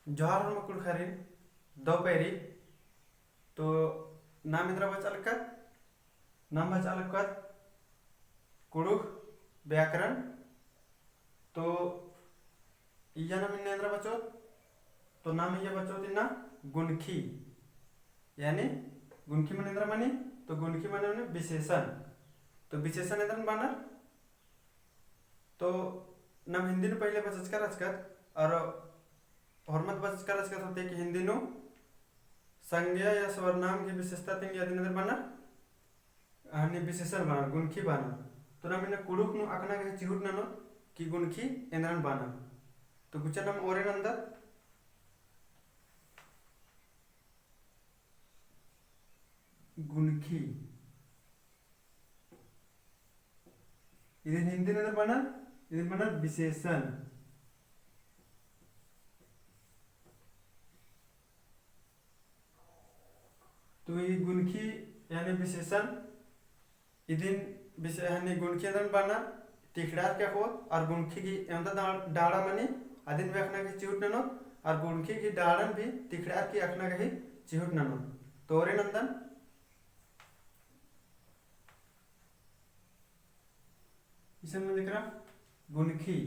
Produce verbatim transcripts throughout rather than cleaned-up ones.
जोहार होरमा कुँड़ुख़ारिन, दव पैरी। तो नाम एन्दरा बचआ लगदत, नाम बचआ लगदत कुँड़ुख़ व्याकरण। तो इय्या नाम इन्ना एन्दरा बचोत, तो नाम इय्या बचोत इन्ना गुनखी। यानी गुनखी मने एन्दरा मनी, तो गुनखी मने मनी विशेषण। तो विशेषण एन्दरन बअनर, तो नाम हिंदी नू पहिले बचचका रहचकत, और होरमत बचचका रहचकत होले कि हिंदी नू संज्ञा या सर्वनाम गही विशेषता तिंगी अदिन एन्दर बअनर, हनी विशेषण बअनर, गुनखी बअनर। तो नाम इन्ना कुँड़ुख़ नू अख़ना गही चिहुट ननोत कि गुनखी एन्दरन बअनर। तो गुचा नाम ओरे नन्दत, गुनखी। इदिन हिंदी नू एन्दर बअनर, इदिन बअनर विशेषण। तो ई गुनखी यानी विशेषण, इदिन विशे-, यानी गुनखी एन्दरन बअनर, तिखड़ार की अख़ोत, और गुनखी गही एवंदा डा-, डाड़ा मनी, अदिन भी अख़ना गही चिहुट ननोत, और गुनखी गही डाड़न भी तिखड़ार की अख़ना गही चिहुट ननोत। तो ओरे नन्दन, इसन मंजकरा गुनखी।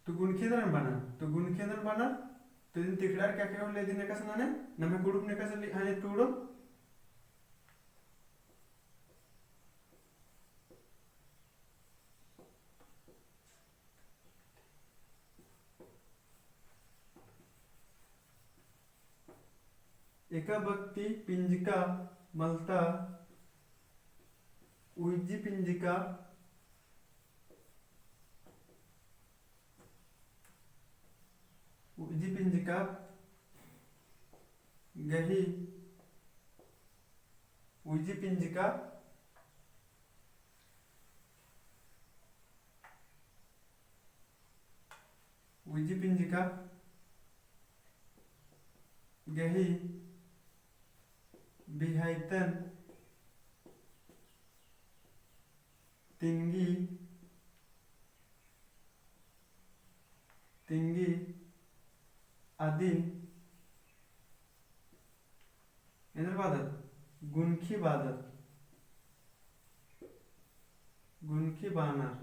तो गुनखी एन्दरन बअनर, तो गुनखी एन्दरन बअनर, तो इदिन तिखड़ार की अख़ोत होले इदिन एकासे नने, नम्है कुँड़ुख़ नू एकासे लि-, हनी टूड़ो। एका बक्ति पिंजका मलता उइजी पिंजका, उइजी पिंजका गही, उइजी पिंजका, उइजी पिंजका गही बिहाइतन तिंगी, तिंगी अदिन एन्दर बअदत, गुनखी बअदत, गुनखी बअनर।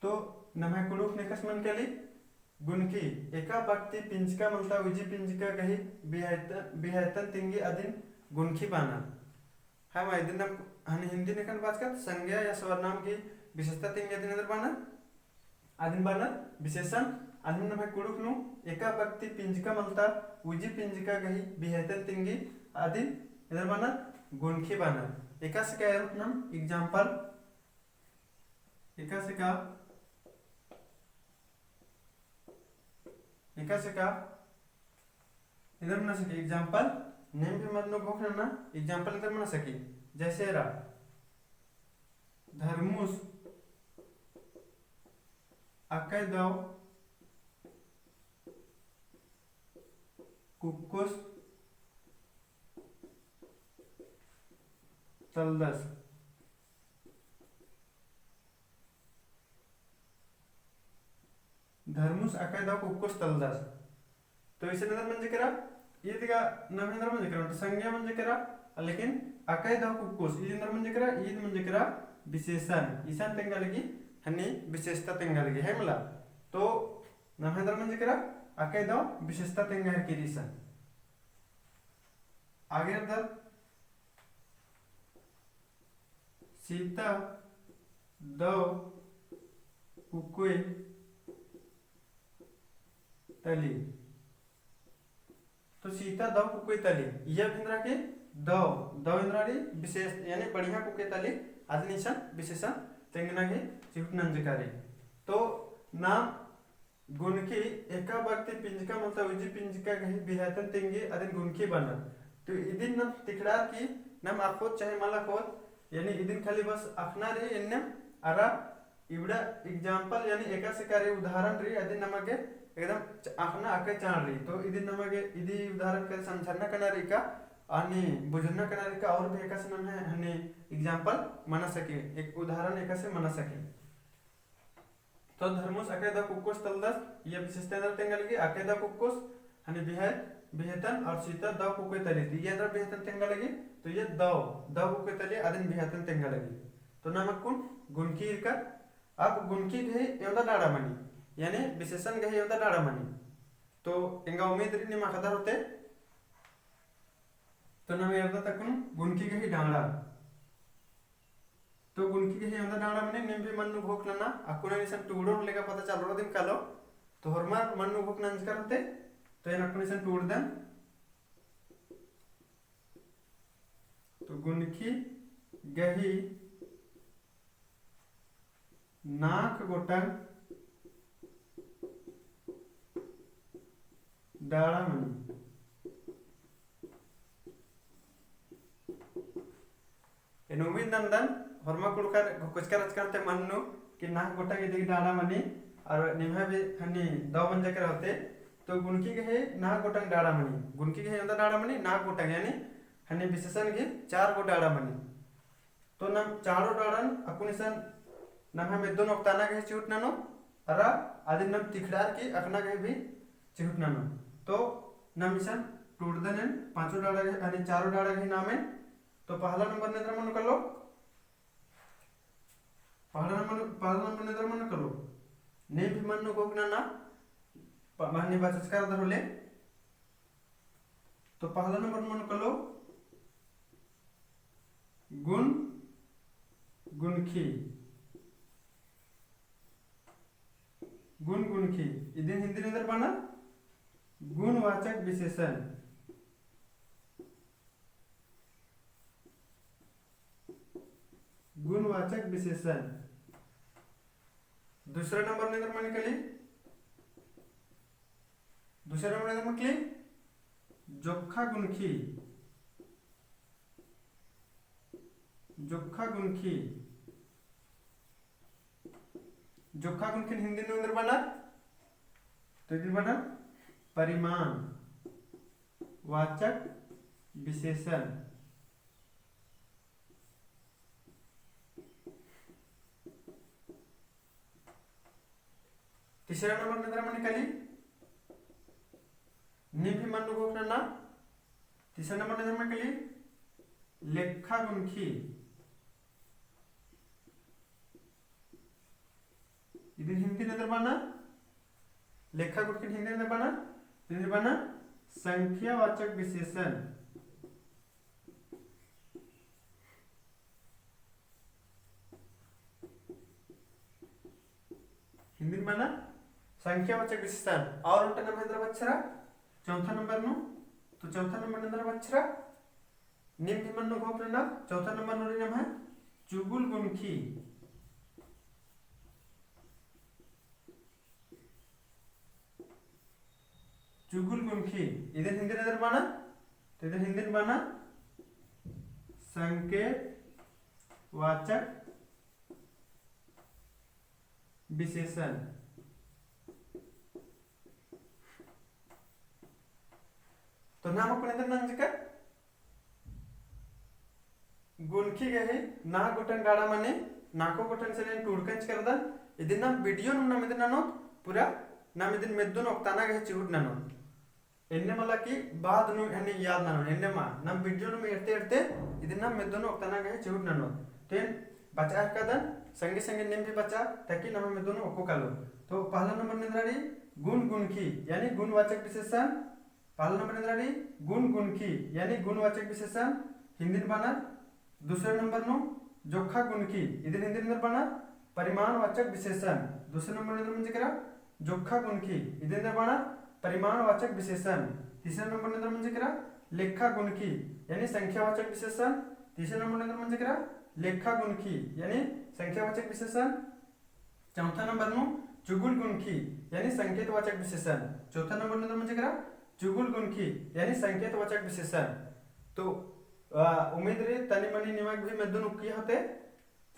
तो नम्है कुँड़ुख़ नू एकासे मनी काली, गुनखी, एका बक्ति पिंजका मलता उइजी पिंजका गही बिहाइतन, बिहाइतन तिंगी अदिन गुनखी बअनर। हाँ, मा इदिन नाम हनी हिंदी नू एकासे बचकत, संज्ञा या सर्वनाम गही विशेषता तिंगी अदिन एन्दर बअनर, अदिन बअनर विशेषण। अदिन नम्है कुँड़ुख़ नू एका बक्ति पिंजका मलता उइजी पिंजका गही बिहाइतन तिंगी अदिन एन्दर बअनर, गुनखी बअनर। एकासे का एरोत नाम example, एकासे का, एकासे का एन्दर मना सकी, example, नेम भी मनो घोखना ना, example एन्दर मना सकी। जैसे एरा, धर्मुस अकय दव कुक्कोस तलदस। धर्मुस अकय दव कुक्कोस तलदस। तो इसन एन्दर मंजकरा, ईद गा नाम एन्दर मंजकरा, तो संज्ञा मंजकरा, लेकिन अकय दव कुक्कोस, ईद एन्दर मंजकरा, ईद मंजकरा विशेषण, इसन तेंगा लगी, हनी विशेषता तेंगा लगी, है मला। तो नाम एन्दर मंजकरा, अकय दव विशेषता तेंगा है किरी इसन। आगे रअदत, सीता दव कुक्कोय तली। तो सीता दव कुक्कोय तली। इया एन्दरा के दव, दव एन्दरा री विशेष, यानी बढ़िया कुक्कोय तली, अदिन इसन विशेषण तेंगना गे चिहुट नंजका री। तो नाम गुनखी एका बक्ति पिंजका मलता उजी पिंजका गही बिहायतन तिंगी अदिन गुनखी बअनर। तो इदिन नम तिखड़ार की नम अखोत चाहे मल अखोत, यानी इदिन खाली बस अखना रई एन्ने अरा इबड़ा example यानी एकासे का रई उदाहरण रई, अदिन नमा गे एकदम च-, अखना अके चाड़ रई। तो इदिन नमा गे इदी उदाहरण के समझना कना रई का, अन्ने बुझुरना कना रई का और भी एकासे नम्है हन्ने example मना सके, एक उदाहरण एकासे मना सके। तो धर्मूस अकय दव कुक्कोस तलदस, इय्या विशेषता एन्दरा तेंगा लगी, अकय दव कुक्कोस, हन्ने बिहय, बिहयतन और सीता दव कुक्कोय तली, तो इय्या एन्दरा बिहयतन तेंगा लगी, तो इय्या दव, दव कुक्कोय तली, अदिन बिहयतन तेंगा लगी। तो नाम अक्कुन गुनखी ईरकर, अब गुनखी गही एवंदा डाड़ा मनी, यानी विशेषण गही एवंदा डाड़ा मनी। तो एंगा उम्मीद रई नीम अख़दर होते। तो नाम एरदत अक्कुन गुनखी गही डाड़ा। तो गुनखी गही एवंदा डाड़ा मनी, नीम भी मन्नु घोख नना, अक्कुन इसन टूड़ोन लेका पता चलरो दिम कालो। तो होरमर मन्नु घोख नंजकर होते, तो एन अक्कुन इसन टूड़दन। तो गुनखी गही नाख़ गोटंग डाड़ा मनी। एन उम्मीद नन्दन, होरमा कुँड़ुख़र घोखचकर रहचकर होते मन्नु कि नाख़ गोटंग इदी गही डाड़ा मनी, और निम्है भी हन्नी दव मंजकर होते, तो गुनखी गही नाख़ गोटंग डाड़ा मनी, गुनखी गही एवंदा डाड़ा मनी, नाख़ गोटंग, यानी हन्नी विशेषण गही चार गो डाड़ा मनी। तो नाम चारो डाड़न अक्कुन इसन नम्है मेद्दोन ओक्ताना गही चिहुट ननो, अरा अदिन नाम तिखड़ार की अख़ना गही भी चिहुट ननो। तो नाम इसन टूड़दन एन पाँचो डाड़ा गही, यानी चारो डाड़ा गही नाम एन। तो पहला नंबर नू एन्दरा मनो कालो, पहला नंबर, पहला नंबर नू एन्दरा मनो कालो, नीम भी मन्नु घोख नना, प-, मन्ने बचचकर दर होले। तो पहला नंबर मनो कालो गुन गुनखी। गुन गुनखी। इदिन हिंदी नू एन्दर बअनर? गुणवाचक विशेषण। गुणवाचक विशेषण। दूसरा नंबर नू एन्दर मनी काली? दूसरा नंबर नू एन्दर मनी काली? जोक्खा गुनखी। जोक्खा गुनखी। जोक्खा गुनखिन हिंदी नू एन्दर बअनर? तो इदिन बअनर परिमाणवाचक विशेषण। तीसरा नंबर नू एन्दर मनी काली? नीम भी मन्नु घोख नना। तीसरा नंबर नू एन्दर मनी काली? लेखा गुनखी। इदिन हिंदी नू एन्दर बअनर? लेखा गुनखिन हिंदी नू एन्दर बअनर? इदिन बअनर संख्यावाचक विशेषण। हिंदी नू बअनर संख्यावाचक विशेषण। और ओन्टा नम्है एन्दर बछरा? चौथा नंबर नू। तो चौथा नंबर नू एन्दर बछरा? नीम भी मन्नु घोख नना, चौथा नंबर नू रई नम्है चुगुल गुनखी। चुगुल गुनखी, इदिन हिंदी नू एन्दर बअनर? तो इदिन हिंदी नू बअनर संकेतवाचक विशेषण। तो नाम अक्कुन एन्दर नंजकर? गुनखी गही नाख़ गोटंग डाड़ा मनी, नाख़ो गोटंग से लेन टूड़कंज करदन। इदिन नाम video नू नाम इदिन ननोत, पूरा नाम इदिन मेद्दोन ओक्ताना गही चिहुट ननोत। एन्ने मला कि बाद नू एन्ने याद ननोन, एन्ने मा, नाम video नू एरते एरते इदिन नाम मेद्दोन ओक्ताना गही चिहुट ननोत। तो एन बचा एरकदन, संगे संगे नीम भी बचा, ताकि नाम मेद्दोन ओक्को कालो। तो पहला नंबर नू एन्दरा रई गुन गुनखी, यानी गुणवाचक विशेषण। पहला नंबर नू एन्दरा रई गुन गुनखी, यानी गुणवाचक विशेषण, हिंदी नू बअनर। दूसरा नंबर नू जोक्खा गुनखी, इदिन हिंदी नू एन्दर बअनर? परिमाणवाचक विशेषण। दूसरा नंबर नू एन्दर मंजकरा? जोक्खा गुनखी, इदिन एन्दर बअनर? परिमाणवाचक विशेषण। तीसरा नंबर नू एन्दर मंजकरा? लेखा गुनखी, यानी संख्यावाचक विशेषण। तीसरा नंबर नू एन्दर मंजकरा? लेखा गुनखी, यानी संख्यावाचक विशेषण। चौथा नंबर नू चुगुल गुनखी, यानी संकेतवाचक विशेषण। चौथा नंबर नू एन्दर मंजकरा? चुगुल गुनखी, यानी संकेतवाचक विशेषण। तो, आ, उम्मीद रई तनी मनी निमा गे भी मेद्दोन उक्की होते।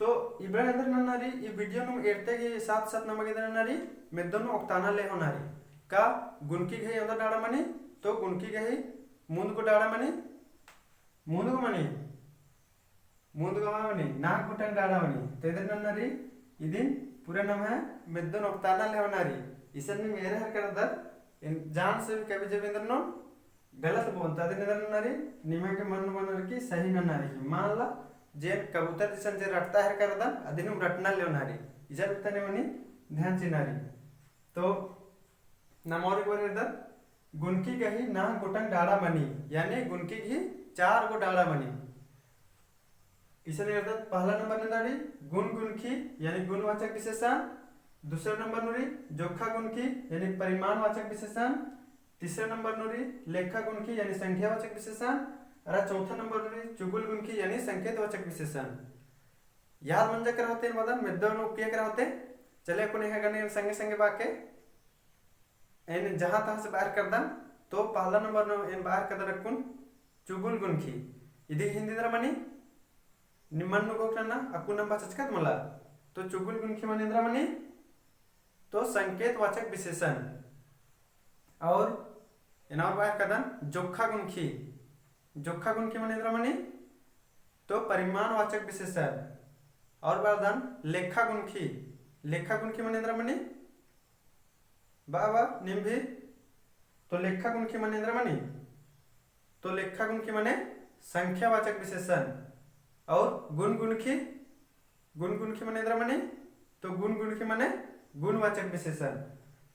तो इबड़ा एन्दर नन्ना रई, ई video नू एरते गही साथ साथ नमा गे एन्दर नन्ना रई, मेद्दोन ओक्ताना ले होना रई। का गुनखी गही एवंदा डाड़ा मनी, तो गुनखी गही मुन्द गो डाड़ा मनी, मुन्दगो मनी, मुन्दगो मनी, नाक गोटंग डाड़ा मनी। तो इदिन नन्ना रई, इदिन पूरा नम्है मेद्दो नोक्ताना लेवना रई। इसन नीम एरा हेरकदर, जान से भी कभी जब एन्देर नू गलत बोलता, अदिन एन्देर नन्ना रई, निमा गे मन्न बअनर की सही नन्ना रई। मान ला, जेन कबूतर इसन जे रटता हेरकदन, अदिन रटना लेवना रई। इजन तने मनी ध्यान चिअना रई। तो नम और एक बार एरदत, गुनखी गही नाक गोटंग डाड़ा मनी, यानी गुनखी गही चार गो डाड़ा मनी। इसन एरदत, पहला नंबर नू रई गुन गुनखी, यानी गुणवाचक विशेषण। दूसरा नंबर नू रई जोखा गुनखी, यानी परिमाणवाचक विशेषण। तीसरा नंबर नू रई लेखा गुनखी, यानी संख्यावाचक विशेषण। अरा चौथा नंबर नू रई चुगुल गुनखी, यानी संकेतवाचक विशेषण। याद मंजा केरा होते एन बअदन, मेद्दो नू उक्किया केरा होते। चले अक्कुन एंग्है गने संगे संगे बाके एन जहाँ तहाँ से बअर करदन। तो पहला नंबर नू एन बअर करदन अक्कुन चुगुल गुनखी। इदी हिन्दी एन्देर मनी, निमन नू गोक नन्ना, अक्कुन नम बाचकत मला। तो चुगुल गुनखी मने एन्देर मनी, तो संकेतवाचक विशेषण। और एन और बअर करदन जोखा गुनखी। जोखा गुनखी मने एन्देर मनी, तो परिमाणवाचक विशेषण। और बअदन लेखा गुनखी। लेखा गुनखी मने एन्देर मनी, बा, बा, नीम भी। तो लेखा गुनखी मने एन्देर मनी, तो लेखा गुनखी मने संख्यावाचक विशेषण। और गुन गुनखी, गुन गुनखी मने एन्देर मनी, तो गुन गुनखी मने गुणवाचक विशेषण।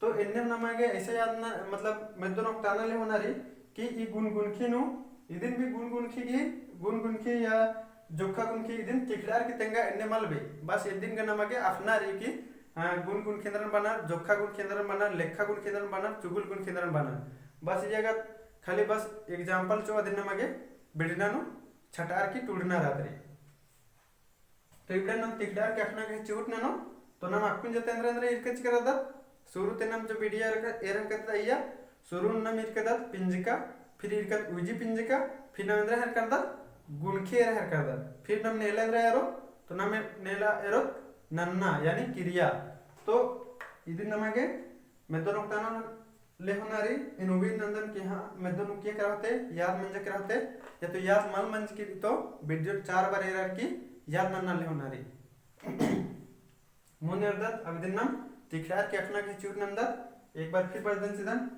तो एन्ने नमा गे ऐसे याद ना, मतलब, मेद्दो नोक्ताना लेवना रई कि ई गुन गुनखी नू, इदिन भी गुन गुनखी गही, गुन गुनखी या जोखा गुनखी इदिन तिखड़ार की तेंगा एन्ने मल बे। बस इदिन गे नमा गे अख़ना रई कि, हाँ, गुन गुनखी एन्देरन बअनर, जोखा गुनखी एन्देरन बअनर, लेखा गुनखी एन्देरन बअनर, चुगुल गुनखी एन्देरन बअनर। बस इया गा खाली बस example चो अदिन नमा गे बिड़ना नू छटार की टूड़ना रअदर। तो इबड़ा नम तिखड़ार की अख़ना गे चिहुट ननो, तो नम अक्कुन जते एन्देर एन्देर ईरकच केरा रअदत, शुरू ते नम जो video एरा करदत अइय्या, शुरू नम ईरकदत पिंजका, फिर ईरकदत उइजी पिंजका, फिर नम एन्देर हेरकदत, गुनखी एरा हेरकदत, फिर नम नेला एन्देर एरो, तो नम नेला एरोत नन्ना, यानी किरिया। तो इदिन नमा गे मेद्दो नोक्ताना लेवना रई, एन उम्मीद नन्दन कि हाँ, मेद्दो नू उक्किया केरा होते, याद मंजा केरा होते, या तो याद मल मंजकी रई तो video चार बार एरर की याद नन्ना लेवना रई। मुन्द एरदत, अब इदिन नम तिखड़ार की अख़ना गे चिहुट नन्दत, एक बार फिर बअदन चिदन।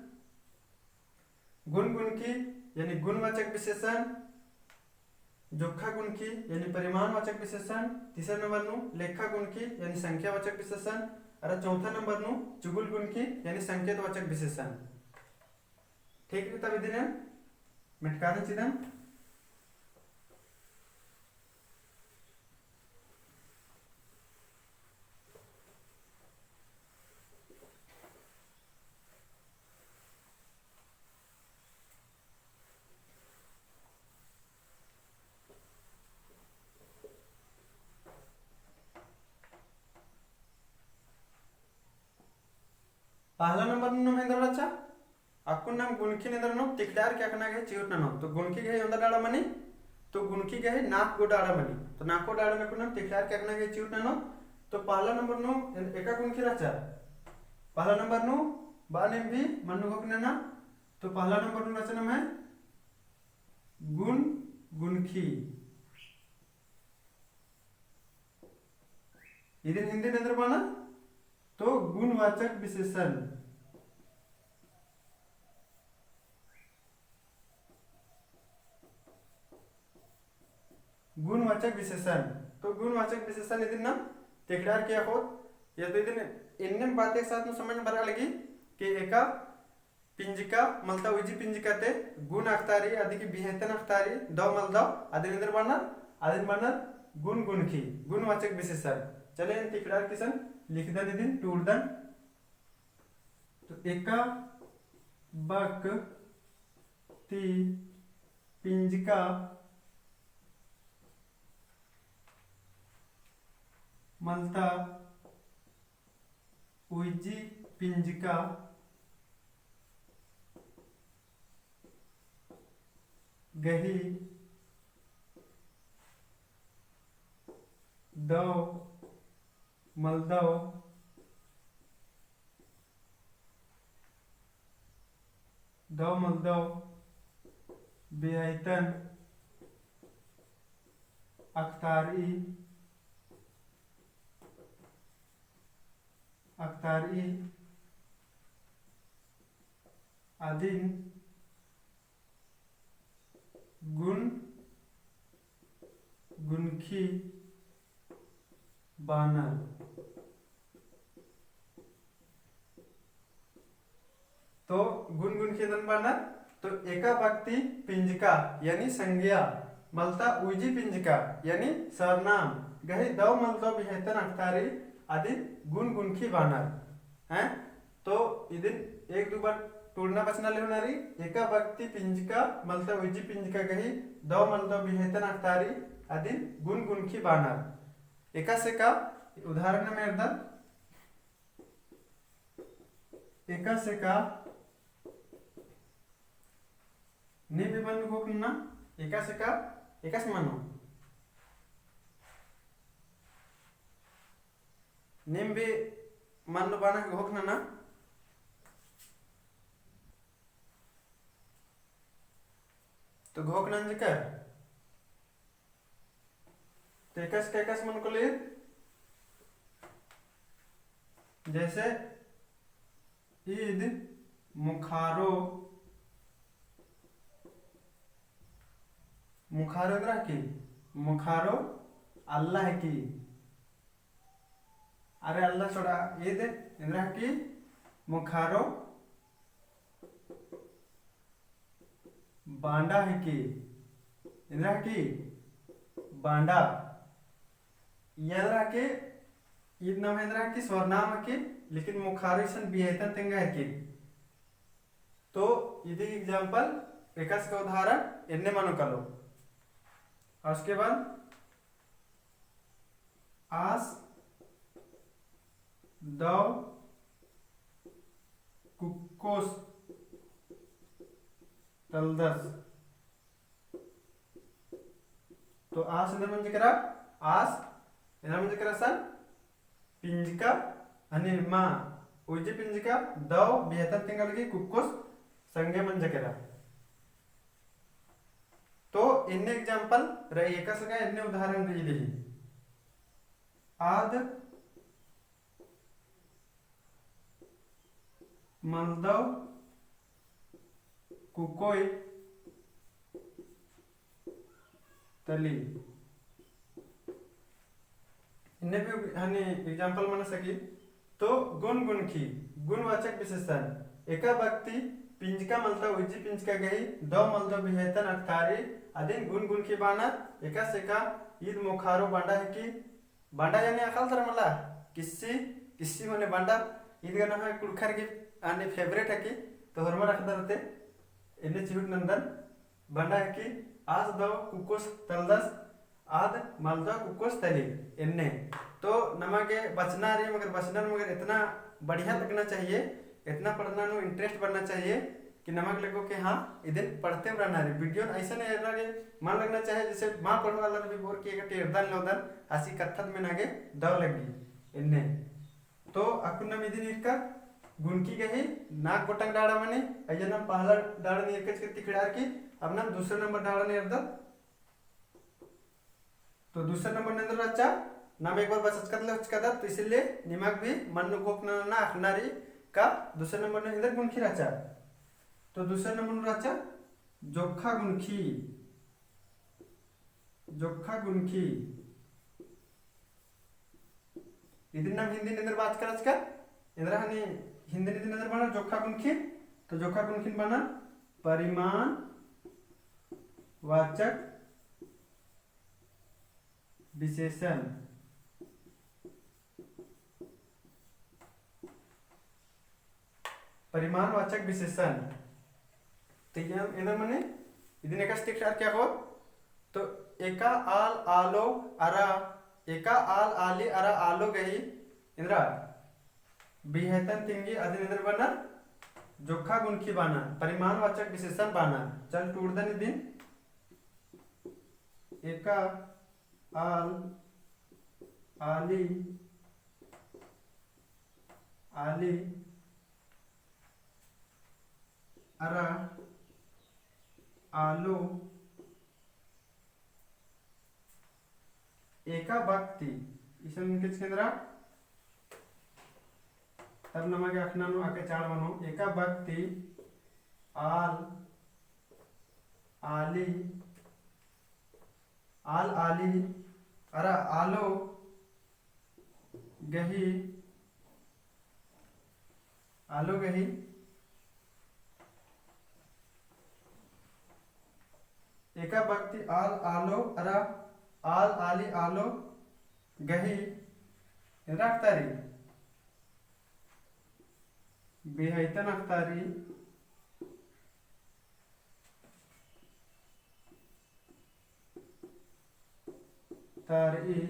गुन गुनखी, यानी गुणवाचक विशेषण, जोखा गुनखी, यानी परिमाणवाचक विशेषण, तीसरा नंबर नू लेखा गुनखी, यानी संख्यावाचक विशेषण, अरा चौथा नंबर नू चुगुल गुनखी, यानी संकेतवाचक विशेषण। ठीक रई, तब इदिन मेटकादन चिदन। पहला नंबर नू नम एन्देर रहचा, अक्कुन नम गुनखी एन्देर नू तिखड़ार की अख़ना गे चिहुट ननो। तो गुनखी गही ओन्दा डाड़ा मनी, तो गुनखी गही नाक गो डाड़ा मनी। तो नाक गो डाड़ा नू अक्कुन नम तिखड़ार की अख़ना गे चिहुट ननो। तो पहला नंबर नू एका गुनखी रहचा, पहला नंबर नू बा नीम भी मन नू गोक नना। तो पहला नंबर नू रहचा नम्है गुन गुनखी। इदिन हिन्दी नू एन्देर बअना, तो गुणवाचक विशेषण। गुणवाचक विशेषण। तो गुणवाचक विशेषण इदिन नम तिखड़ार की अख़ोत, या तो इदिन एन्ने बातें साथ में समझ में बरआ लगी कि एका पिंजका मलता उइजी पिंजका ती गुन अख़तारी, अदिगे बिहैतन अख़तारी, दव मलदव, अदिन एन्देर बअनर, अदिन बअनर गुन गुनखी, गुणवाचक विशेषण। चले एन तिखड़ार की इसन लिखदन इदिन टूड़दन। तो एका बक ती पिंजका मलता उइजी पिंजका गही दव मलदव, दव मलदव बिहैतन अख़तारई, अख़तारई अदिन गुन गुनखी बानर। तो गुन गुनखी एन्दरन बानर, तो एका बक्ती पिंजका यानी संज्ञा मलता उइजी पिंजका यानी सर्वनाम गही दौ मलदौ बिहेतन अख़तारई अदिन गुन गुनखी बानर। हैं? तो इदिन एक दू बार टूड़ना बचना लेवना रई। एका बक्ती पिंजका मलता उइजी पिंजका गही दौ मलदौ बिहेतन अख़तारई अदिन गुन गुनखी बानर। एकासे का उदाहरण नम एरदन। एकासे का नीम भी मनो घोख नना, एकासे का, एकासे मनो। नीम भी मनो बाना घोख नना। तो घोख नंजकर। तो एकासे का एकासे मनो कली। जैसे ईद मुखारो, मुखारो एन्दरा हिकी, मुखारो अल्ला हिकी। अरे अल्ला छोड़ा, ईद एन्दरा हिकी, मुखारो बांडा हिकी। एन्दरा हिकी? बांडा। ई एन्दरा हिकी? ईद नाम एन्दरा हिकी? सर्वनाम हिकी, लेकिन मुखारो इसन बिहेतन तेंगा हिकी। तो इदी example, एकासे का उदाहरण एन्ने मनो कालो। और उसके बाद आस दौ कुक्कोस तलदस। तो आस एन्दर मंजकरा, आस एन्दर मंजकरा सन पिंजका, हनी मा उइजी पिंजका दौ बिहेतन तेंगा लगी कुक्कोस संज्ञा मंजकरा। तो एन्ने example रई, एकासे का एन्ने उदाहरण रई इदी ही। आद मलदौ कुकोय तली। इन्ने भी हनी example मना सकी। तो गुन गुनखी, गुणवाचक विशेषण। एका बक्ती पिंजका मलता उइजी पिंजका गही दौ मलदौ बिहेतन अख़तारी अदिन गुन गुनखी बानर। एकासे का ईद मोखारो बांडा हिकी। बांडा यानी अख़ालदर मला किस्सी, किस्सी मने बांडा। ईद गा नम्है कुँड़ुख़र गही यानी favourite हिकी। तो होरमर अख़दर ते एन्ने चिहुट नन्दन। बांडा हिकी आस दौ कुकोस तलदस, आद मलदौ कुकोस तली एन्ने। तो नमा गे बचना रई, मगर बचना मगर इतना बढ़िया लगना चाहिए, इतना पढ़ना नू interest बनना चाहिए कि नमा गे लगो कि हाँ, इदिन पढ़ते रहना रई। Video अइसन एरा गे मन लगना चाहिए, जैसे मा पढ़ने वाला भी बोर कि एक टेरदन लोदन, आसी कत्थत में नागे दौ लगी एन्ने। तो अक्कुन नम इदिन ईरका गुनकी गही नाक गोटंग डाड़ा मनी, अइय्या नम पहला डाड़ा नू ईरका चिकन तिखड़ार की, अब नम दूसरा नंबर डाड़ा नू ईरदत। तो दूसरा नंबर नू एन्दर रहचा, नम एक बार बचचकत ले होचकदत, तो इसीलिए निमाग भी मन नू घोख नना अख़ना रई का दूसरा नंबर नू एन्दर गुनकी रहचा। तो दूसरा नंबर नू रहचा जोखा गुनकी। जोखा गुनखी। इदिन नाम हिंदी नू एन्दर बाचका रहचका, एन्दरा हनी हिंदी नू इदिन एन्दर बअनर जोखा गुनखी, तो जोखा गुनखी बअनर परिमाणवाचक विशेषण। परिमाणवाचक विशेषण। तो एन-, एन्दर मने, इदिन एकासे तिखड़ार की अख़ोत, तो एका आल आलो अरा, एका आल आली अरा आलो गही, एन्दरा, बिहेतन तिंगी अदिन एन्दर बअनर, जोखा गुनखी बअनर, परिमाणवाचक विशेषण बअनर। चल टूड़दन इदिन, एका आल आली आली अरा आलो एका बक्ती, इसन किच केंद्रा, तब नमा गे अखना नू आके चाड़ मनो, एका बक्ती आल, आली, आल आली, अरा आलो गही, आलो गही, एका बक्ती आल आलो अरा आल आली आलो गही, एन्दरा अख़तारी, बेहैतन अख़तारी, तारई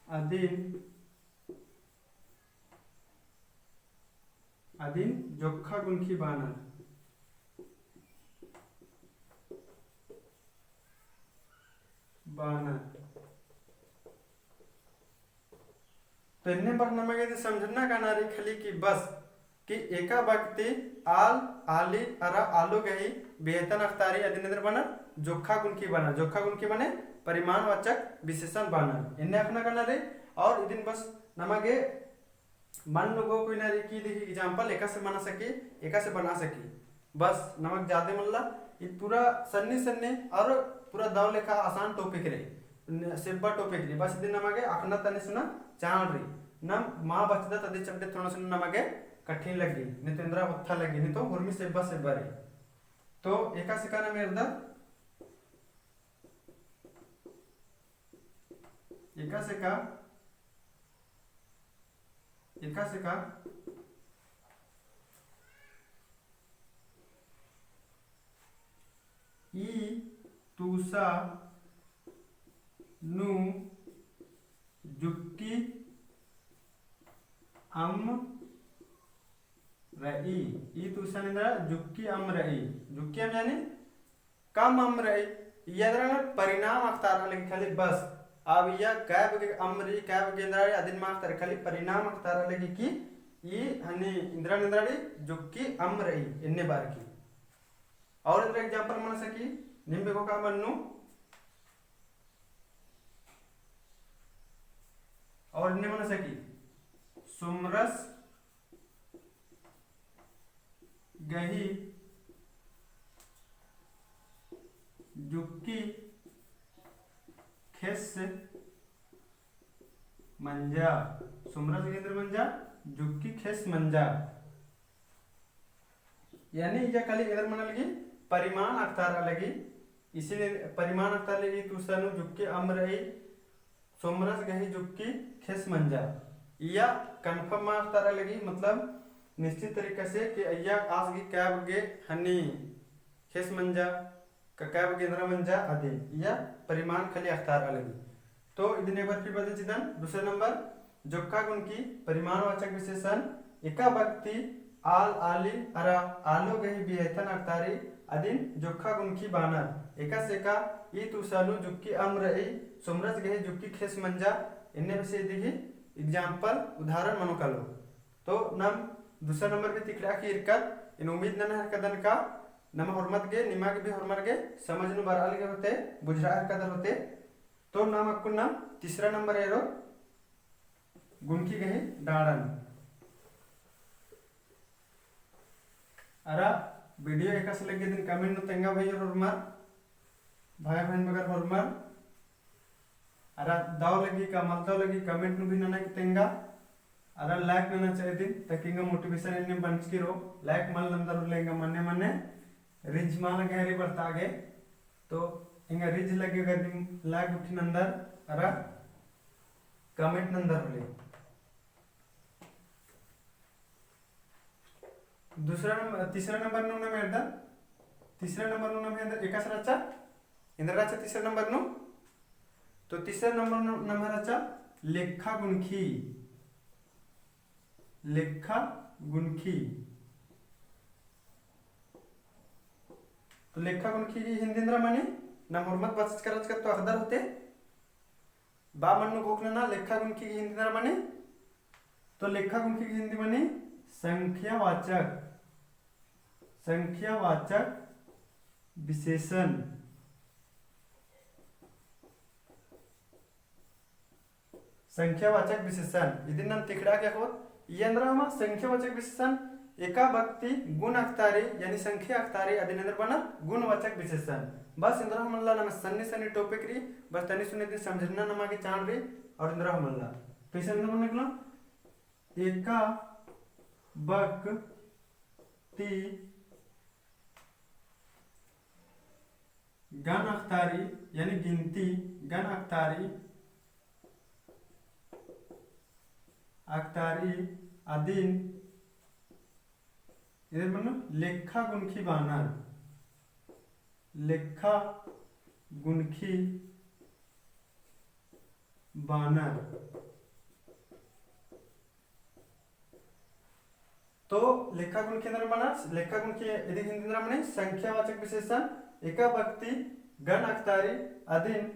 अदिन, अदिन जोक्खा गुनखी बानर। बानर। तो एन्ने बरना नमा गे इदी समझना काना रई खाली कि बस कि एका बक्ती आल, आली, अरा आलो गही बेहैतन अख़तारी अदिन एन्दर बानर, जोक्खा गुनखी बानर। जोक्खा गुनखी मने परिमाणवाचक विशेषण बानर। एन्ने अख़ना काना रई। और इदिन बस नमा गे मन नू गो कोई ना रई कि इदी example एकासे बना सकी, एकासे बना सकी। बस नमक जादे मल्ला, ई पूरा सन्नी सन्नी और पूरा दव लेखा आसान topic रई, न-, सेब्बा topic रई। बस इदी नमा गे अख़ना तनी सुना चाड़ रई। नम मा बचदत अदी चड्डे थोड़ा सुना नमा गे कठिन लग्गी, नहीं तो एन्दरा ओत्था लग्गी, नहीं तो हुरमी सेब्बा सेब्बा रई। तो एकासे का नम एरदत, एकासे का, एकासे का, ई तुसा नू जुक्की अम्म रई। ई तुसा नू एन्दरा जुक्की अम्म रई। जुक्की अम्म यानी कम अम्म रई, इय्या एन्दरा परिणाम अख़तारआ लगी खाली बस। अब इय्या कै बग्गे अम्म रई, कै बग्गे एन्दरा रई, अदिन मा अख़तारआ, खाली परिणाम अख़तारआ लगी कि ई हनी एन्दरा एन्दरा रई, जुक्की अम्म रई, एन्ने बअर की। और एन्दरा example मना सकी, नीम बेगो का मन्नू, और एन्ने मना सकी, सोमरस गही जुक्की ख़ेस मंजा। सोमरस गही एन्दर मंजा, जुक्की ख़ेस मंजा। यानी इय्या खाली एन्दर मना लगी, परिमाण अख़तारआ लगी। इसीलिए परिमाण अख़तारआ लगी, तुसा नू जुक्की अम्म रई, सोमरस गही जुक्की ख़ेस मंजा। इय्या confirm मा अख़तारआ लगी, मतलब निश्चित तरीका से कि इय्या आस गही कै बग्गे हनी ख़ेस मंजा, का कै बग्गे एन्दरा मंजा अदिन, इय्या परिमाण खाली अख़तारआ लगी। तो इदिन एक बार फिर बअदन चिदन, दूसरा नंबर, जोक्खा गुनखी परिमाणवाचक विशेषण, एका बक्ती आल, आली, अरा आलो गही बेहैतन अख़तारी अदिन जोक्खा गुनखी बानर। एकासे का, ई तुसा नू जुक्की अम्म रई, सोमरस गही जुक्की ख़ेस मंजा, एन्ने बेसे इदी गही example, उदाहरण मनो कालो। तो नम दूसरा नंबर भी तिकड़आ की इरकत, एन उम्मीद नना हेलरकदन का नम होरमत गे, निमा गे भी होरमर गे समझ नू बरआ लगे होते, बुझरआ हेलरकदर होते। तो नम अक्कुन नम तीसरा नंबर एरो गुनखी गही डाड़न। अरा video एकासे लग्गी अदिन comment नू तेंगा भइयर होरमर, भाई बहिन बगर होरमर। अरा दव लग्गी का मल दव लग्गी comment नू भी नना की तेंगा। अरा like नना चाही दिम, ताकि एंगा motivation एन्ने बंचकी रओ। Like मल नंदर होले एंगा मने मने reach मल गहरी बढ़ता गे। तो एंगा reach लग्गी अगर दिम like उठी नंदर अरा comment नंदर होले। दूसरा नंबर, तीसरा नंबर नू नम एरदन, तीसरा नंबर नू नम एरदन, एकासे रहचा, एन्दरा रहचा तीसरा नंबर नू। तो तीसरा नंबर नू नम रहचा लेखा गुनखी, लेखा गुनखी। तो लेखा गुनखी गही हिन्दी एन्दरा मनी, नम होरमत बचचका रहचका तो अख़दर होते। बा मन नू घोख नना लेखा गुनखी गही हिन्दी एन्दरा मनी। तो लेखा गुनखी गही हिन्दी मनी संख्यावाचक, संख्यावाचक विशेषण। संख्यावाचक विशेषण। इदिन नम तिखड़ा के होत, इय्या एन्दरा हूँ मा संख्यावाचक विशेषण, एका बक्ति गुण अख़तारी, यानी संख्या अख़तारी, अदिन एन्दर बना गुणवाचक विशेषण। बस एन्दरा हूँ मल्ला नम सन्नी सन्नी topic रई, बस तनी सुने दिन समझना नमा गे चाड़ रई, और एन्दरा हूँ मल्ला। तो इसन एन्दरा मल्ला निकलो, एका बक्ति गण अख़तारी, यानी गिनती गण अख़तारी, अख़तारी अदिन, इधर मनो लेखा गुनखी बानर, लेखा गुनखी बानर। तो लेखा गुनखी एन्दरा बना, लेखा गुनखी इदिन हिंदी एन्दरा मनी संख्यावाचक विशेषण, एका बक्ति गण अख़तारी अदिन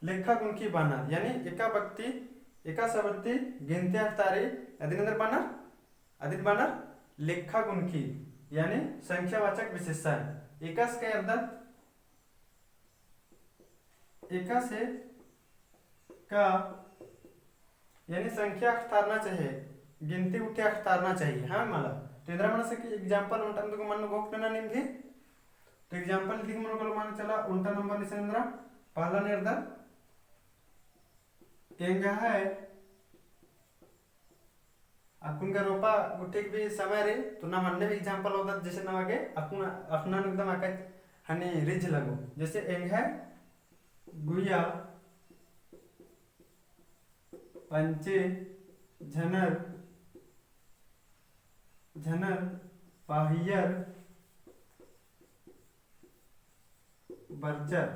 लेखा गुनखी बानर, यानी एका बक्ति, एकासे बक्ति गिनती अख़तारी अदिन एन्दर बना, अदिन बना लेखा गुनखी, यानी संख्यावाचक विशेषण। एकासे का एरदत, एकासे का, यानी संख्या अख़तारना चाहिए, गिनती गुट्ठी अख़तारना चाहिए। हाँ मला, तो एन्दरा मना से कि example ओन्टा नू मनो गोख नना नीम भी। तो example इदिन मनो कलो, मनो चला ओन्टा number इसन एन्दरा, पहला नू एरदत, एंग्है अक्कुन गा रोपा गुट्ठी के भी समय रई, तो नम अन्ने भी example होदत, जैसे नमा गे अक्कुन अख़ना नू एकदम अकच हनी रिझ लगो। जैसे एंग्है गुइया पंचे झनर, झनर पहियर बरचर।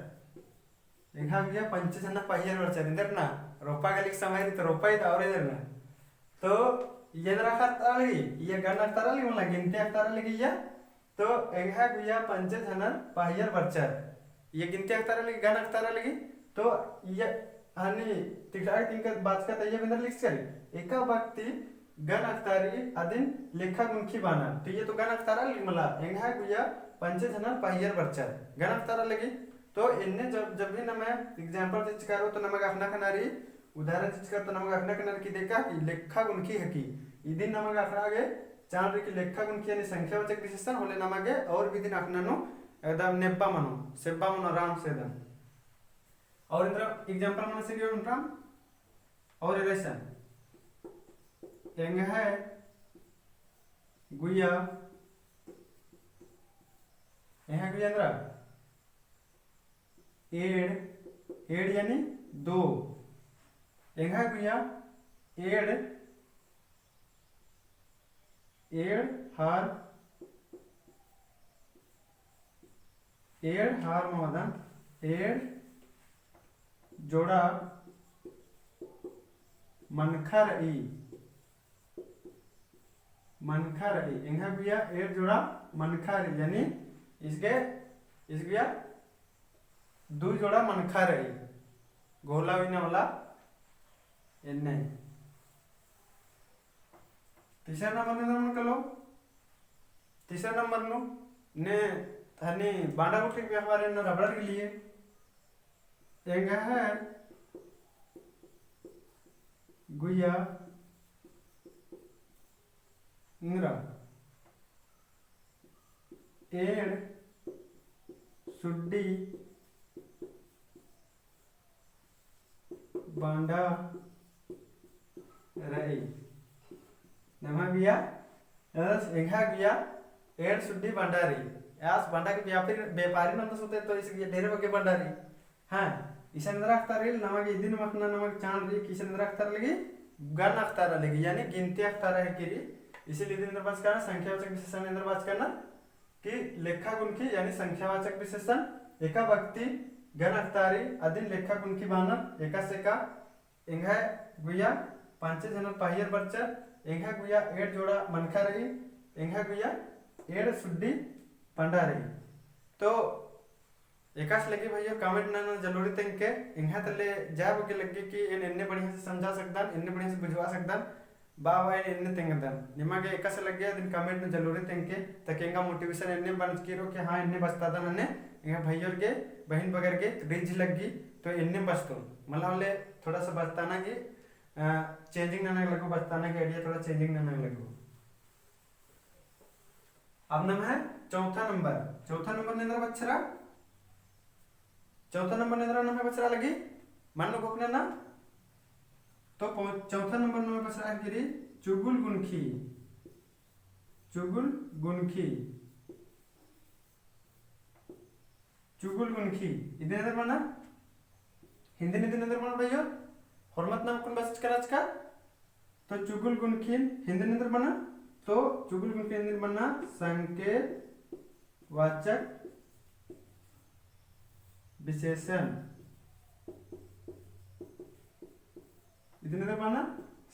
एंग्है गुइया पंचे झनर पहियर बरचर। एन्देर ना, रोपा गलिक समय रई तो रोपा ही तो और एन्देर ना। तो इय्या एन्दरा अख़तारा लगी, इय्या गण अख़तारा लगी, मतलब गिनती अख़तारा लगी इय्या। तो एंग्है गुइया पंचे झनर पहियर बरचर। इय्या गिनती अख़तारा लगी, गण अख़तारा लगी। तो इय्या हनी तिखड़ा तिंका बाचका तो इय्या एन्देर लिखचर। एका बक्ति गण अख़तारी अदिन लेखा गुनखी बानर। तो इय्या तो गण अख़तारा लगी मला, एंग्है गुइया पंचे झनर पहियर बरचर। गण अख़तारा लगी। तो एन्ने जब, जब भी नम्है example चिच्चका रओ तो नमा गे अख़ना ख़क्खना रई, उदाहरण चिच्चका रओ तो नमा गे अख़ना ख़क्खना रई कि देखा कि लेखा गुनखी हिकी। इदिन नमा गे अख़ना गे चाड़ रई कि लेखा गुनखी यानी संख्यावाचक विशेषण होले नमा गे और भी इदिन अख़ना नू एकदम नेब्बा मनो, सेब्बा मनो आराम से एकदम। और एन्दरा example मना से गे ओन्टा और एरसन। एंग्है गुइया, एंग्है गुइया एन्दरा एंड़, एंड़ यानी दो। एंग्है गुइया एंड़, एंड़ हार, एंड़ हार मदन, एंड़ जोड़ा मनखा रई। मनखा रई, एंग्है गुइया एंड़ जोड़ा मनखा रई, यानी इसगे, इसगे दुई जोड़ा मनखा रई, घोला उइना वाला एन्ने। तीसरा नंबर नू एन्दरा मनो कलो, तीसरा नंबर नू ने हनी बांडा गुट्ठी के व्यापार एन्ने रबड़र के लिए एंग्है गुइया एन्दरा एंड़ सुड्डी बांडा रई। नम्है गुइया, एस एंग्है गुइया एंड़ सुड्डी बांडा रई। आस बांडा के व्यापारी, व्यापारी नंदस होते तो इस गुइया ढेर बग्गे बांडा रई। हाँ, इसन एन्दरा अख़तारा लगी, नमा गे इदिन अख़ना नमा गे चाड़ रई कि इसन एन्दरा अख़तारा लगी, गण अख़तारा लगी, यानी गिनती अख़तारा हिकी रई। इसीलिए इदिन एन्दरा बाचका ना, संख्यावाचक विशेषण एन्दरा बाचका ना कि लेखा गुनखी, यानी संख्यावाचक विशेषण, एका बक्ति गण अख़तारी अदिन लेखा गुनखी बानर, एकासे का एंग्है गुइया पाँचे झनर पहियर बरचर, एंग्है गुइया एंड़ जोड़ा मनखा रई, एंग्है गुइया एंड़ सुड्डी बांडा रई। तो एकासे लग्गी भइयो comment नना जरूरी तेंगके, एंग्है तले जा बग्गे लग्गी कि एन एन्ने बढ़िया से समझा सकदन, एन्ने बढ़िया से बुझवा सकदन, बा बा एन एन्ने तेंगदन। निमा गे एकासे लग्गी अदिन comment नना जरूरी तेंगके, ताकि एंगा motivation एन्ने बनचकी रओ कि हाँ, एन्ने बचतादन अन्ने, एंग्है भइयोर गे, बहिन बगर गे, रिझ लग्गी, तो एन्ने बचतो। मला होले थोड़ा सा बचताना गे, अ, changing नना लगो, बचताना के idea थोड़ा changing नना लगो। अब नम्है चौथा नंबर, चौथा नंबर नू एन्दरा बछरा, चौथा नंबर नू एन्दरा नम्है बछरा लगी, मन्न घोखना ना। तो पौ-, चौथा नंबर नू बछरा है किरी चुगुल गुनखी, चुगुल गुनखी। चुगुल गुनखी, इदिन एन्दर मना? हिंदी नू इदिन एन्दर मना भइयो? होरमत नाम कुन बचचका रहचका? तो चुगुल गुनखी हिंदी नू एन्दर मना? तो चुगुल गुनखी हिंदी नू मना संकेतवाचक विशेषण। इदिन एन्दर मना?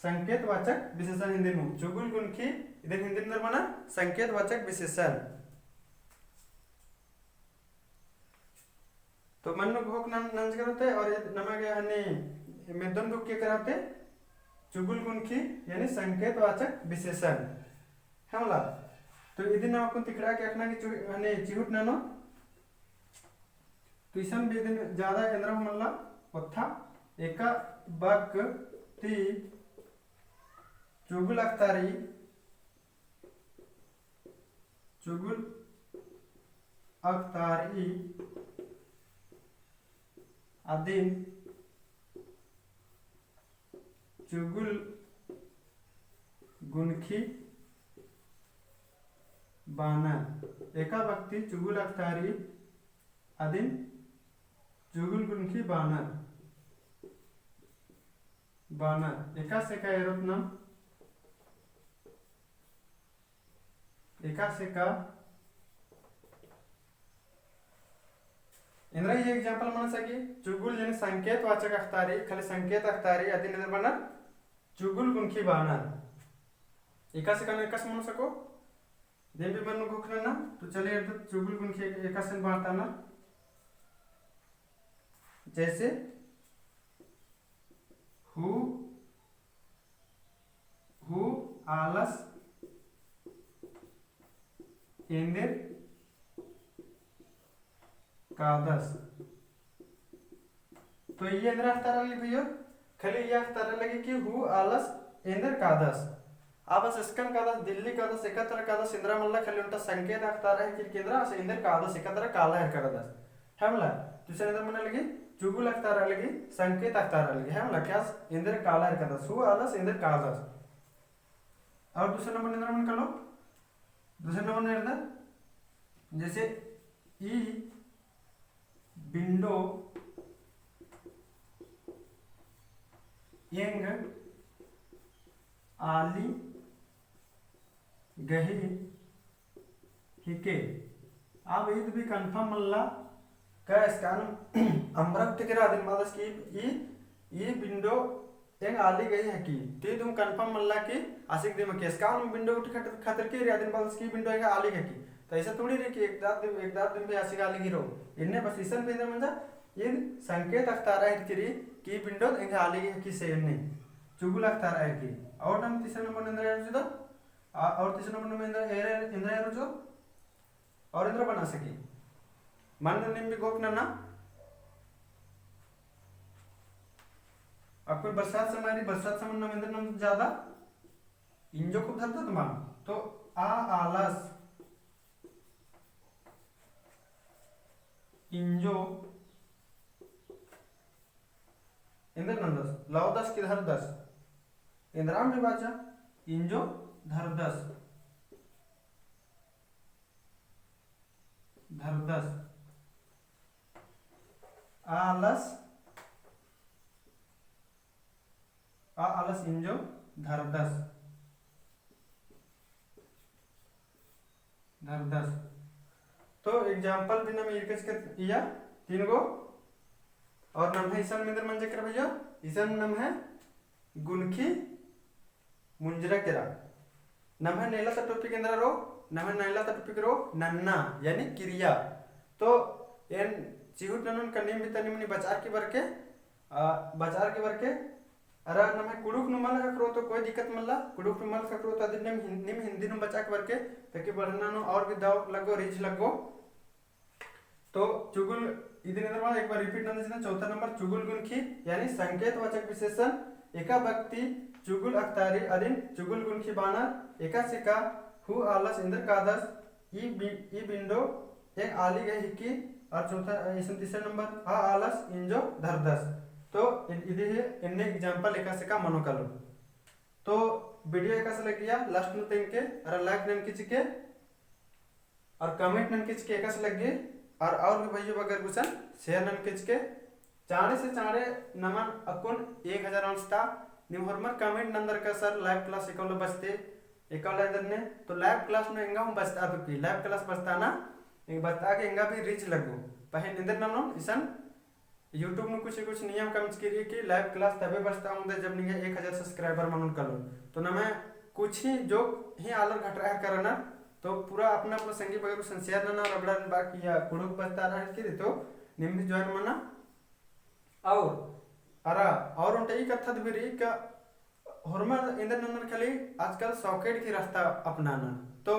संकेतवाचक विशेषण हिंदी नू। चुगुल गुनखी इदिन हिंदी नू एन्दर मना? संकेतवाचक विशेषण। तो मन्न घोख नन-, नंजकर होते और इद-, नमा गे हनी मेदन बुक के कराते चुगुल गुनखी यानी संकेतवाचक विशेषण। है मला? तो इदिन नमा कुन तिकड़ा के अखना की चु-, हनी चिहुट ननो। तो इसन भी इदिन ज्यादा एन्दरा हूँ मल्ला ओत्था एका बक ती चुगुल अख़तारी, चुगुल अख़तारी अदिन चुगुल गुनखी बानर। एका बक ती चुगुल अख़तारी अदिन चुगुल गुनखी बानर। बानर। एकासे का एरोत नम, एकासे का एन्दरा ही example मना सकी, चुगुल यानी संकेतवाचक अख़तारी, खाली संकेत अख़तारी, अदिन एन्दर बअनर चुगुल गुनखी बानर। एकासे का एकासे मना सको, देन भी मन्न घोखना ना, तो चले एरदत चुगुल गुनखी एकासे बानर। जैसे हूँ, हूँ आलस एन्देर कादस। तो इय्या एन्दरा अख़तारा लगी भइयो, खाली इय्या अख़तारा लगी कि हूँ आलस एन्देर कादस। आ बस एसकन कादस, दिल्ली कादस, एका तरा कादस, एन्दरा मल्ला, खाली ओन्टा संकेत अख़तारा है कि एन्दरा, आस एन्देर कादस, एका तरा काला है कादस। है मला, तो इसन एन्दरा मना लगी, चुगुल अख़तारा लगी, संकेत अख़तारा लगी, है मला, कि आस एन्देर काला है कादस, हूँ आलस एन्देर कादस। और दूसरा नंबर एन्दरा मना कालो, दूसरा नंबर एन्दरा, जैसे ई बिंडो एंग आली गही हिके। अब ईद भी confirm मल्ला, का एसकान अम्बरा गुट्ठी केरा अदिन बादस कि ई, ई बिंडो एंग आली गही हकी। तो ईद हूँ confirm मल्ला कि आसिक दिम के एसकान बिंडो गुट्ठी खतर, खतर केरी अदिन बादस कि बिंडो एंग आली गही हकी। तो ऐसा थोड़ी रही कि एक दाद दिम, एक दाद दिम भी आसिक आली गही रओ। एन्ने बस इसन भी एन्दरा मंजा, ईद संकेत अख़तारा है केरी कि बिंडो एंग आली गही हकी से एन्ने। चुगुल अख़तारा है केरी। और नम तीसरा नंबर एन्दरा एरोत आ, और तीसरा नंबर नम एन्दरा, एरे-, एन्दरा एरोत, और एन्दरा बना सकी। मन्न नीम भी घोखना ना। अब कोई बरसात समय रई, बरसात समय नम एन्दरा नम ज्यादा इंजो खूब धरदत मा। तो आ आलस इंजो एन्देर नन्दस, लवदस की धरदस। एन्दराम भी बाचा, इंजो धरदस। धरदस। आ आलस, आ आलस इंजो धरदस। धरदस। तो example भी नम इरकस के इया तीन गो। और नम्है इसन एन्देर मंजा केरा भइया, इसन नम्है गुनखी मुंजरा केरा। नम्है नेला ता topic एन्दरा रओ, नम्है नेला ता topic रओ नन्ना, यानी किरिया। तो एन चिहुट ननोन का नीम भी तनी मनी बचार की बरके, आ, बचार की बरके, अरा नम्है कुँड़ुख़ नू मल ख़क्खरो तो कोई दिक्कत मल्ला, कुँड़ुख़ नू मल ख़क्खरो तो अदिन नीम हिन-, नीम हिंदी नू बचार की बरके, ताकि बढ़ना नू और भी दव लग्गो, रिझ लग्गो। तो चुगुल, इदिन एन्दरा बअनर एक बार repeat नंदन चिअदन, चौथा नंबर चुगुल गुनखी, यानी संकेतवाचक विशेषण, एका बक्ती चुगुल अख़तारी अदिन चुगुल गुनखी बानर, एकासे का हूँ आलस इन्दर कादस, ई बि-, ई बिंडो एक आली गही हिकी, और चौथा, इसन तीसरा नंबर, आ आलस इंजो धरदस। तो इ-, इदी है इन्ने example एकासे का मनो कालो। तो video एकासे लग्गिया last नू तेंगके अरा like ननके चिके, और comment ननके चिके एकासे लग्गी, और, और भी भइयो बगर गुसन share ननके चिके। चाँड़े से चाँड़े नमन अक्कुन एक हजार अंशता, नीम होरमर comment नंदर का sir live class एका उल्ला बचते, एका उल्ला इन्दर ने, तो live class नू एंगा हूँ बचता तो की, live class बचता ना, एंग बचता के एंगा भी reach लग्गो। पहें इन्दर ननोन इसन YouTube नू कुछ, कुछ नियम कमचकी रई कि live class तबे बचता ओंगदय जब निंग्है एक हजार subscriber मनोन कालो। तो नम्है कुछ ही जोक ही आलर घटरा हेलरकर रअनर, तो पूरा अपना, अपना संगी बगर गुसन share नना, अबड़न बाकी या कुँड़ुख़ बचता रअनर की रई तो नीम भी join मना। और अरा, और ओन्टा ई कत्था दे भी रई का होरमर इन्दर ननर खाली आजकल shortcut की रास्ता अपनानर। तो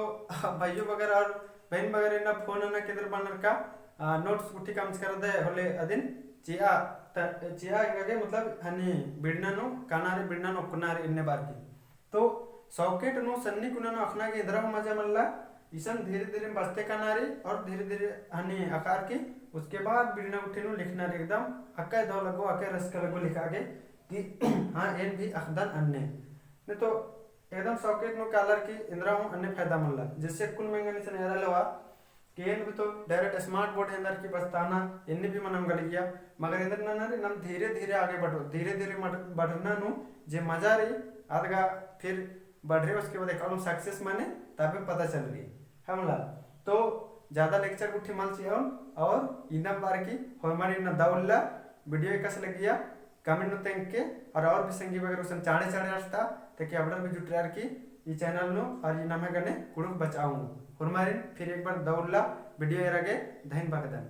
भइयो बगर और बहिन बगर इन्ना phone नना केन्दर बानर का, आ, notes गुट्ठी कमचका रअदय होले अदिन चिआ, त-, चिआ एंगा गे मतलब हनी बिड़ना नू काना रई, बिड़ना नू ओक्कना रई इन्ने बार की। तो shortcut नू सन्नी कुना नू अख़ना गे इन्दरा हूँ मजा मल्ला, इसन धीरे धीरे बचते काना रई और धीरे धीरे हनी अख़ार की, उसके बाद बिड़ना गुट्ठी नू लिखना रई एकदम हक्का दव लग्गो, हक्का रसका लग्गो लिखआ गे कि हाँ, एन भी अख़दन अन्ने। नहीं तो एकदम shortcut नू कालर की इन्दरा हूँ अन्ने फायदा मल्ला। जैसे कुल मेंगन इसन एरा लेवा कि एन भी तो direct smart board एन्दर की बचताना, एन्ने भी मनम गलगिया। मगर इन्दर नना रई, नम धीरे धीरे आगे बढ़ो, धीरे धीरे मड-, बढ़ना नू जे मजा रई, आद गा फिर बढ़रे, उसके बाद एकालम success मने, तबे पता चलगी। हमला तो ज्यादा lecture गुट्ठी मल चिअन, और इन्दम बार की होरमर इन्ना दव उल्ला video एकासे लग्गिया, comment नू तेंगके, और, और भी संगी बगर गुसन चाँड़े चाँड़े रअदस ता, ताकि अबड़र भी जुटरअर की ई channel नू और ई नम्है गने कुँड़ुख़ बचाओ नू। होरमारिन फिर एक बार दव उल्ला video एरा गे धइन बअदन।